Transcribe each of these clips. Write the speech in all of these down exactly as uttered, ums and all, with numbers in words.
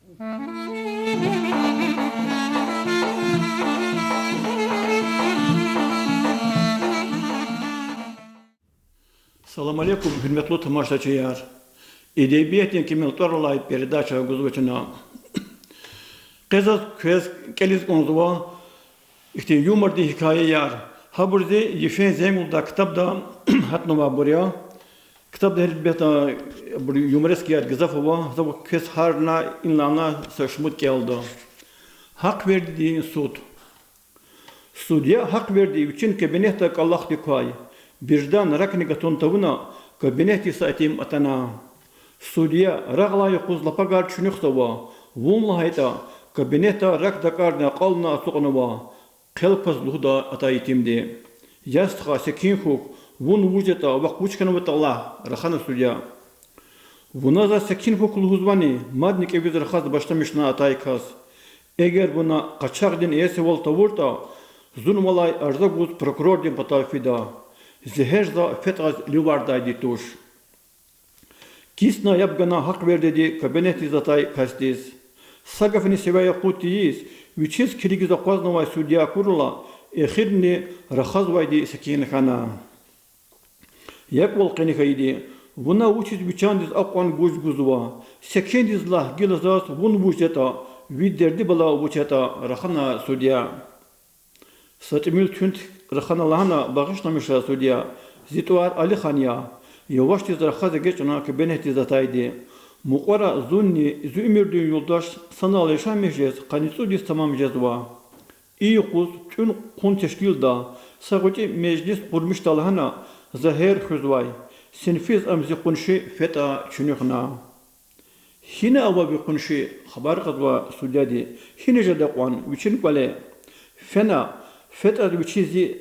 Салам алейкум, гьуьрметлу тамашачияр! Эдебиятдин кимел тӀвар алай передача гузва чна. Къе заз квез кӀелиз кӀанзава ихьтин юмордин гьикаяяр. Гьабур зи Ефен Зенгулда ктабда гьатнавайбур я. Ктабда гьелбетда юморескияр гзаф ава, за квез гьарна инлай са шумуд кӀелда. Гьахъвердидин суд. Судья Гьахъверди вичин кабинетда кӀвалахдик квай, бирждан ракни гатун тавуна, кабинетдиз са итим атана. Судья: Рагъ алай юкъуз лапагар чуьнуьхзава, вун лагьайтӀа, кабинетда рак дакӀарна акьална ацукьнава, хъел кваз лугьуда атай итимди. Я стха, секин хьухь, вун вуж ятӀа, вахъ вуч хьанватӀа лагь,— рахана судья. Вуна заз секин хьухь лугьузвани, мадни кӀевиз рахаз башламишна атай кас. Эгер вуна къачагъдин иесивал тавуртӀа, зун валай арза гуз прокурордин патав фида. Зи гьеж за ФетӀаз ливардайди туш. Кисна яб гана Гьахъвердиди кабинетдиз атай касдиз. Са гафни сивяй акъуд тийиз, вичиз килигиз акъвазнавай судья акурла, эхирни рахазвайди секин хьана. Я кӀвал къени хьайиди, вуна вучиз ви чандиз акьван гуж гузва? Секиндиз лагь, гила заз вун вуж ятӀа, ви дерди-бала вуч ятӀа,— рахана судья. Са тӀимил туьнт рахана лагьана: Багъишламиша, судья, зи тӀвар Алихан я. Явашдиз рахаз эгечӀна кабинетдиз атайди. Мукьвара зунни зи уьмуьрдин юлдаш санал яшамиш жез къанни цӀуд йис тамам жезва. И юкъуз тӀуьн-хъун тешкилда, са гъвечӀи межлис къурмишда лагьана, за гьер хуьзвай. Синфиз ам зи къунши ФетӀа чуьнуьхна. Гьина ава ви къунши? хабар кьазва судьяди. Гьина жеда кьван, вичин кӀвале. Фена, ФетӀаз вичи зи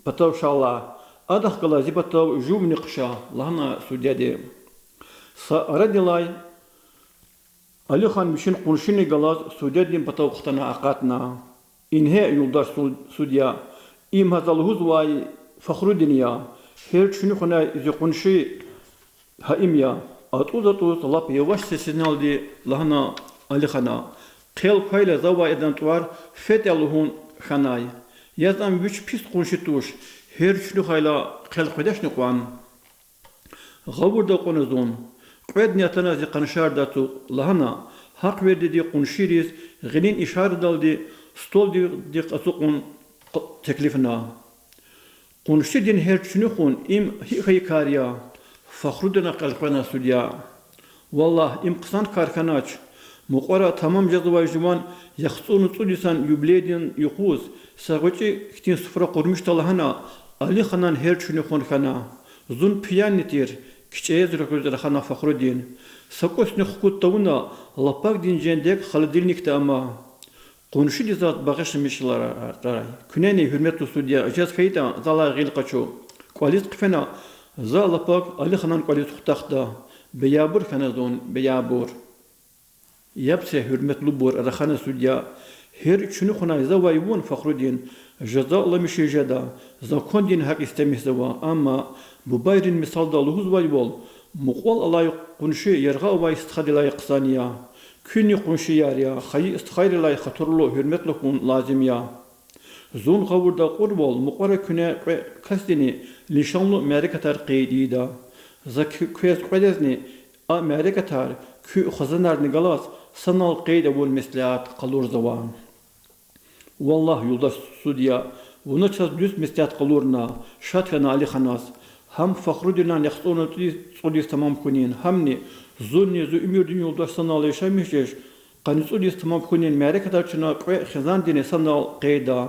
патав ша лагь, адахъ галаз зи патав жувни хъша,— лагьана судьяди. Са арадилай Алихан вичин къуншини галаз судьядин патав хтана акъатна. Ингье, юлдаш суд-, судья, им гьа за лугьузвай Фахрудин я, гьер чуьнуьхнавай зи къунши гьа им я,— атӀуз-атӀуз лап яваш сесиналди лагьана Алихана. Хъел квайла завай адан тӀвар ФетӀ я лугьун хьанай. Яз ам вич пис къунши туш, гьер чуьнуьхайла хъел къведачни кьван? Гъавурда акьуна зун. Кьведни атана зи къаншарда ацукь,— лагьана, Гьахъвердиди къуншийриз гъилин ишарадалди столдихъ ацукьун теклифна. Къуншидин гьер чуьнуьхун— им гьикӀ хьайи кар я? Фахрудиназ къекъвена судья. Валлагь, им хъсан кар хьанач. Мукьвара тамам жезвай жуван яхцӀурни цӀуд йисан юбилейдин юкъуз са гъвечӀи хьтин суфра къурмишда лагьана, Алиханан гьер чуьнуьхун хьана. Зун пиянни тир,— кичӀез ругуз рахана Фахрудин. Са кӀусни хкуд тавуна, лапагдин жендек холодильникда ама. Къуншиди заз багъишламишрай. Куьнени, гьуьрметлу судья, жез хьайитӀа, залай гъил къачу. КӀвализ хъфена, за лапаг Алиханан кӀвализ хутахда. Беябур хьана зун, беябур. Яб це, гьуьрметлубур,— рахана судья. Гьер чуьнуьхнавай завай вун, Фахрудин, жаза аламишиз жеда, закондин гьакӀ истемишзава, амма бубайрин мисалда лугьузвайвал, мукьвал алай къунши яргъа авай стхадилай хъсан я. Куьнни къуншияр я, хайи стхайрилай хатурлу, гьуьрметлу хьун лазим я. Зун гъавурда акьурвал, мукьвара куьне кьве касдини лишанлу мярекатар къейд ийида. За куь-, квез кьведазни а мярекатар, куь хизанарни галаз санал къейд авун меслят къалурзава. Валлагь, юлдаш судья, вуна чаз дуьз меслят къалурна,— шад хьана Алиханаз. Гьам Фахрудинан яхцӀурни цӀуд йис тамам хьунин, гьамни зунни зи уьмуьрдин юлдаш санал яшамиш жеч къанни цӀуд йис тамам хьунин мярекатар чна кьве хизандини санал къейда.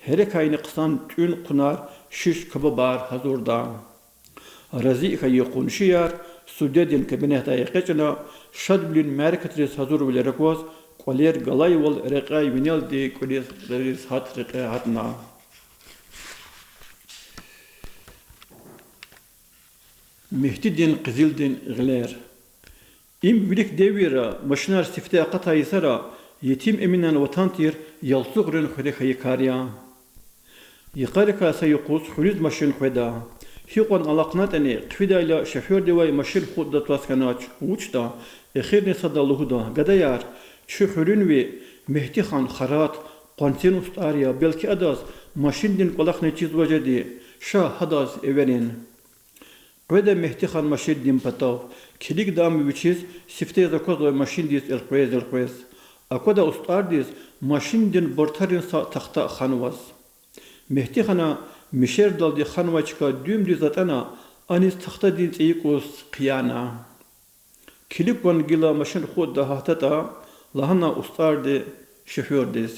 Гьерекайни хъсан тӀуьн-хъунар, шиш-кабабар гьазурда. Рази хьайи къуншияр судьядин кабинетдай экъечӀна, шадвилин мярекатриз гьазурвилер акваз, кӀвалер галайвал рекьяй винелди кӀвализ гъилиз гьат рекье гьатна. Мегьтидин къизилдин гъилер. Им вилик девирра машинар сифте акъатай йисара Етим Эминан ватан тир Ялцугърин хуьре хьайи кар я. Йикъарикай са юкъуз хуьруьз машин къведа. Гьикьван алахънатӀани, хъфидайла шофёрдивай машин хутӀда тваз хьанач, вучда, эхирни сада лугьуда: Гадаяр, Чи хуьруьнви Мегьтихан харат, къванцин устӀар я, белки адаз машиндин кӀвалахни чизвачиди, ша гьадаз эверин. Къведа Мегьтихан машиндин патав, килигда ам вичиз сифте аквазвай машиндиз элкъвез-элкъвез. Аквада устӀардиз машиндин бортарин са тахта ханваз. Мегьтихана мишердалди ханвай чка дуьмдуьз атӀана, аниз тахтадин цӀийи кӀус хъияна. Килиг кван гила машин хутӀдай гьатдатӀа, лагьана устӀарди шофёрдиз.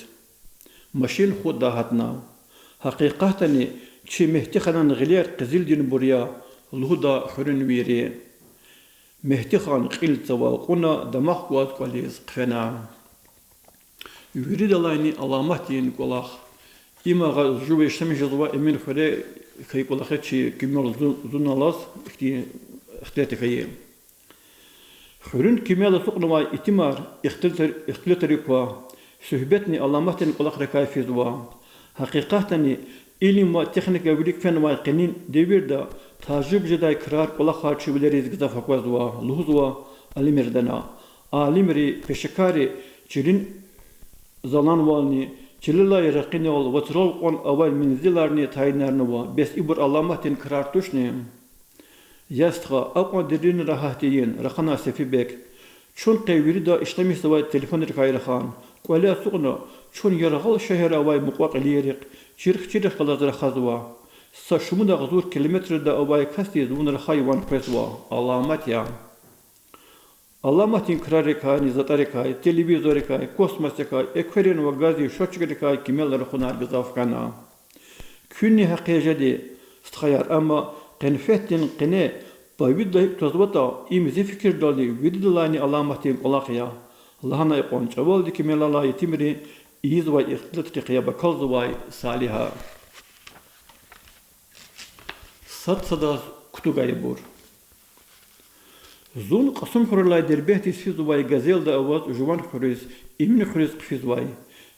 Машин хутӀдай гьатна. Гьакъикъатдани чи Мегьтиханан гъилер къизилдинбур я, лугьуда хуьруьнвийри. Мегьтихан кьил цава кьуна дамах кваз кӀвализ хъфена. Виридалайни аламатдин кӀвалах. Им агъа жува ишлемиш жезва Эмин хуьре хьайи кӀвалахиз чи кимел зун, зун алаз ихьтин ихтилат хьайи. Хуьруьн кимел ацукьнавай итимар ихтилатри-, ихтилатрик ква, суьгьбетни аламатдин кӀвалахрикай физва. Гьакъикъатдани илим ва техника вилик фенвай къенин девирда тажиб жедай крар кӀвалахар чи вилериз гзаф аквазва, лугьузва Алимирдана. Алимри, пешекарри чилин заланвални, чилелай ракъинал, вацрал кьван авай мензиларни тайинарнава, бес ибур аламатдин крар тушни? Я стха, акьван деринра гьат тийин, рахана Сефибек. Чун къе вирида ишлемишзавай телефонрикай рахан. КӀвале ацукьна, чун яргъал шегьерра авай мукьва-кьилийрихъ чирх-чирхъ галаз рахазва. Са шумуд агъзур километрда авай касдиз вун рахай ван къвезва. Аламат я. Аламатдин крарикайни затӀарикай, телевизоррикай, космосдикай, экверин ва газдин счётчикрикай кимел рахунар гзаф хьана. Куьнни гьахъ жеди, стхаяр, амма къенфетдин къене павид лагьай кутазватӀа, им зи фикирдалди виридалайни аламатдин кӀвалах я, лагьана икьван чӀавалди кимел алай итимри ийизвай ихтилатрихъ яб акалзавай Салигьа. Сад-садаз кутугайбур. Зун Кьасумхуьрелай Дербентдиз физвай газелда аваз жуван хуьруьз, Эмин хуьруьз хъфизвай.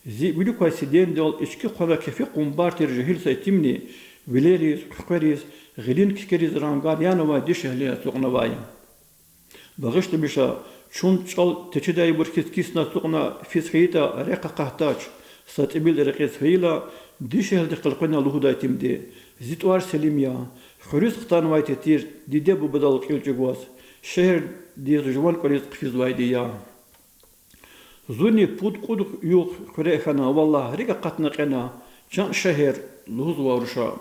Зи вилик квай сидендал ички хъвана кефи къунбар тир жегьил са итимни вилериз, хъуькъвериз, гъилин кикериз рангар янавай дишегьли ацукьнавай. Багъишламиша, чун чӀал течедайбур хьиз кисна ацукьна физ хьайитӀа, рехъ акъатдач, са тӀимил рекьиз фейила, дишегьлидихъ элкъвена лугьудай итимди: Зи тӀвар Селим я, хуьруьз хтанвай тетир, диде-бубадал кьил чӀугваз, шегьердиз жуван кӀвализ хъфизвайди я. Зунни пуд-кьуд югъ хуьре хьана, валлагь, рикӀ акъатна кьена, чан шегьер, лугьузва руша.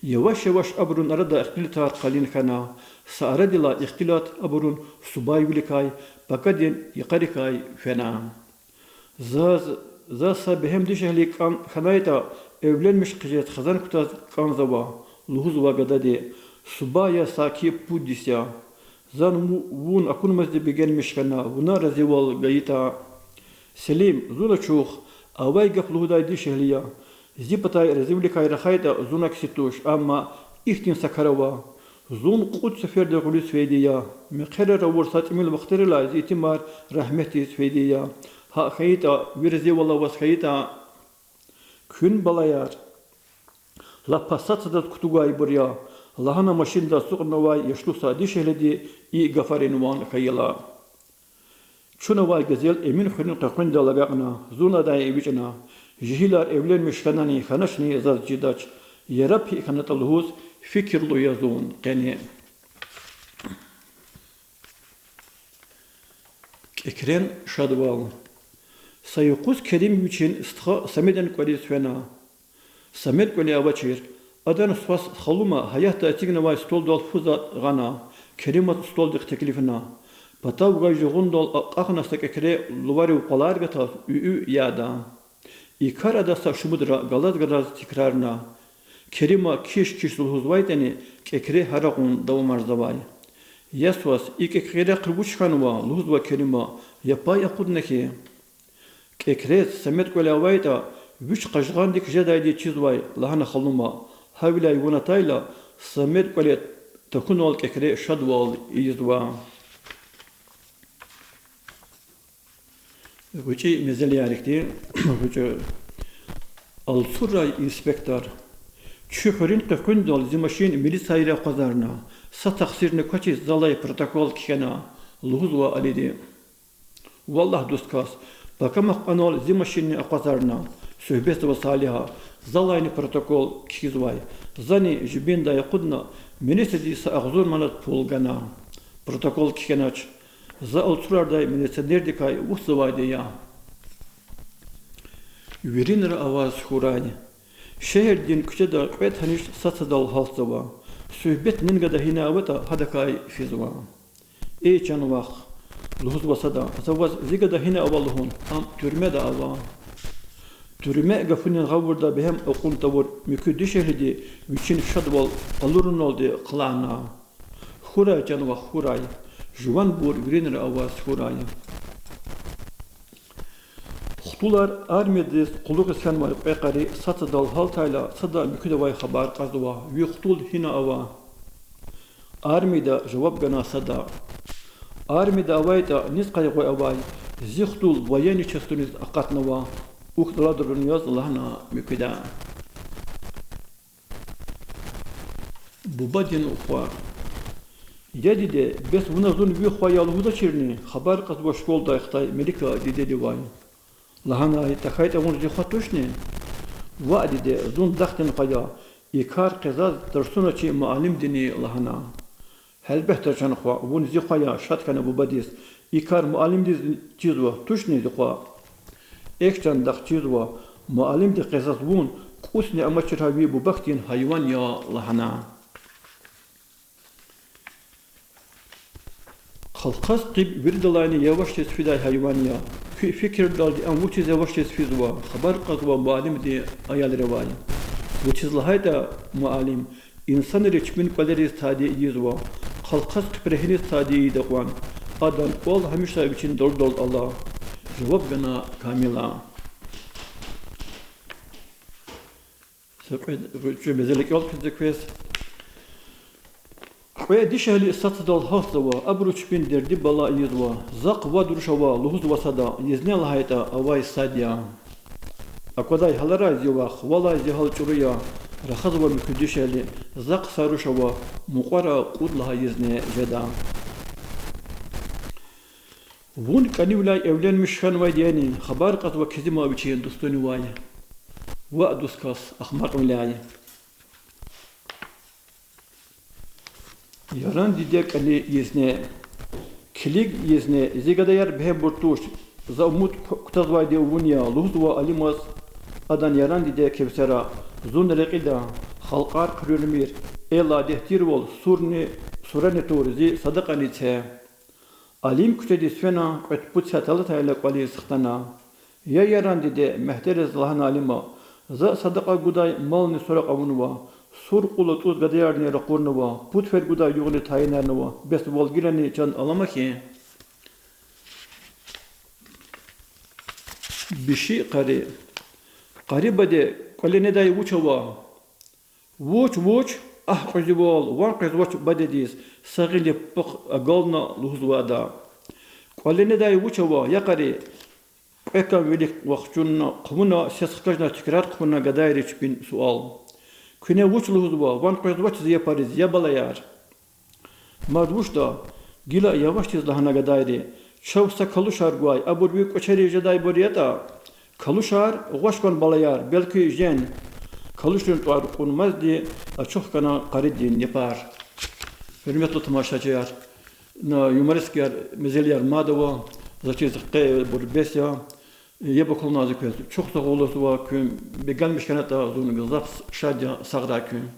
Яваш-яваш абурун арада ихтилатар къалин хьана, са арадилай ихтилат абурун субайвиликай, пакадин йикъарикай фена. Заз, заз са бегьем дишегьли кӀан хьанайтӀа, эвленмиш хъижез хизан кутаз кӀанзава, лугьузва гадади. Субай я саки пуд йис я. Зун ву-, вун акунмазди бегенмиш хьана, вуна разивал гайитӀа. Селим, зун ачух, авай гаф лугьудай дишегьли я. Зи патай разивиликай рахайтӀа, зун акси туш, амма ихьтин са кар ава. Зун кьуд сеферда гъуьлуьз фейди я. Мехъерар авур са тӀимил вахтарилай зи итимар рагьметдиз фейди я. ГьакӀ хьайитӀа, ви разивал аваз хьайитӀа. Куьн, балаяр, лап сад-садаз кутугайбур я, лагьана машинда ацукьнавай яшлу са дишегьлиди и гафарин ван хьайила. Чун авай газел Эмин хуьруьн къекъуьндал агакьна, зун адай эвичӀна. Жегьилар эвленмиш хьанани хьаначни заз чидач. Яраб гьикӀ хьанатӀа лугьуз фикирлу я зун къени. КӀекрен шадвал. Са юкъуз Керим вичин стха Самедин кӀвализ фена. Самед кӀвале авачир. Адан свас Халума гьаятда эцигнавай столдал фу затӀ гъана, Керимаз столдихъ теклифна. Патав гвай жугъундал акьахна са кӀекре луварив къвалар гатаз уьуь яда. И кар ада са шумудра галаз-галаз тикрарна. Керима киш-киш лугьузвайтӀани, кӀекре гьарагъун давамарзавай. Я свас, и кӀекрехъ вуч хьанва? Лугьузва Керима, я пай акъудна хьи. КӀекрез Самед кӀвале авайтӀа, вич къажгъандик жедайди чизвай, лагьана Халума. Гьавиляй вун атайла, Самед кӀвале такунал кӀекре шадвал ийизва. ГъвечӀи мезелияр ихьтин, гъвечӀи. Алцурай инспектор. Чи хуьруьн къекъуьндал зи машин милицайри акъвазарна, са тахсирни квачиз за алай протокол кхьена, лугьузва Алиди. Валлагь, дуст кас, пакамахъ кьунал зи машинни акъвазарна, суьгьбетзава Салигьа, залайни протокол кхьизвай. Зани жибиндай акъудна, милицидиз са агъзур манат пул гана. Протокол кхьенач. За алцурардай милиционердикай вучзавайди я? Виринра аваз хьурай. Шегьердин куьчеда кьве таниш сад-садал гьалтзава. Суьгьбет нин гада гьина аватӀа, гьадакай физва. Эй чан вах, лугьузва сада, за ваз зи гада гьина ава лугьун, ам туьрмеда ава. Туьрме гафунин гъавурда бегьем акьун тавур муькуь дишегьлиди вичин шадвал къалуруналди хълагьана. Хьурай, чан вах, хьурай. Жуванбур виринра аваз хьурай. Хтулар армиядиз къуллугъиз хьанвай кьве къари сад-садал гьалтайла, сада муькуьдавай хабар кьазва: ви хтул гьина ава? Армияда жаваб гана сада. Армияда авайтӀа, низ къайгъу авай, зи хтул военный частуниз акъатнава, ухьдалладрун яз, лагьана муькуьда. Бубадин хва. Я диде, бес вуна зун ви хва я лугьузвачирни? Хабар кьазва школдай хтай Мелика дидедивай. Лагьанай: ТахьайтӀа вун зи хва тушни? Ваъ, диде, зун дахдин хва я, и кар къе заз тарсуначи муаллимдини лагьана. Гьелбетда, чан хва, вун зи хва я, шад хьана бубадиз. И кар муаллимдиз чизва, тушни зи хва? Эхь, чан дах, чизва, муаллимди къе заз вун кӀусни амачир гьа ви бубахьтин гьайван я лагьана. Хъалхъас къиб виридалайни явашдиз фидай гьайван я. Куь фикирдалди ам вучиз явашдиз физва? Хабар кьазва муаллимди аялривай. Вучиз лагьайтӀа, муаллим, инсанри чпин кӀвалериз тади ийизва, хъалхъас хъуьпрегьиниз тади ийида кьван. Адан кӀвал гьамиша вичин далудалди ала. Жаваб гана Камила. Са кьве, кьве мезеликӀал квез. Кьве дишегьли сад-садал гьалтзава, абуру чпин дерди-бала ийизва. Захъ вад руш ава, лугьузва сада, йизне лагьайтӀа авай сад я. Аквадай гьаларай, зи вах, валай зи гьал чӀуру я, рахазва муькуь дишегьли, захъ са руш ава, мукьвара кьуд лагьай йизне жеда. Вун кӀанивиляй эвленмиш хьанвайди яни? Хабар кьазва Кезима вичин дустунивай. Ваъ, дуст кас, ахмакьвиляй. Яран диде кӀани йизне. Килиг, йизне, зи гадаяр бегьембур туш, за умуд кутазвайди вун я, лугьузва Алимаз адан яран диде Кевсара. Зун рекьида, халкьар хъуьруьрмир, эл адет тирвал сурни, сурани тур, зи садакьани це. Алим куьчедиз фена, кьвед-пуд сят алатайла кӀвализ хтана. Я яран диде, мягьтериз лагьана Алима, за садакьа гудай мални суракь авунва, сур кьула тӀуз гадаярни ракъурнава, пуд фер гудай югъни тайинарнава, бес вал гилани чан алама хьи? Биши къари. Къари баде, кӀвале недай вуч ава? Вуч, вуч? Агь, кьуьзуьвал, ван къвезвач бадедиз, са гъил яппахъ агална лугьузва ада. КӀвале недай вуч ава, я къари? Кьве кам вилик вахчунна хъувуна, сес хкажна тикрар хъувуна гадайри чпин суал. Куьне вуч лугьузва, ван къвезвач зи япариз, я балаяр? Мад вучда? Гила явашдиз лагьана гадайри. Чав са калушар гвай, абур ви кӀвачериз жедайбур ятӀа. Калушар? Гъваш кван, балаяр, белки жен. Калушрин тӀвар кьунмазди ачух хьана къаридин япар. Гьуьрметлу тамашачияр, юморескияр, мезелияр мад ава, за чиз къейибур бес я. Яб акалназ квез чухсагъул лугьузва, куьн бегенмиш хьанатӀа, зун гзаф шад я, сагърай куьн.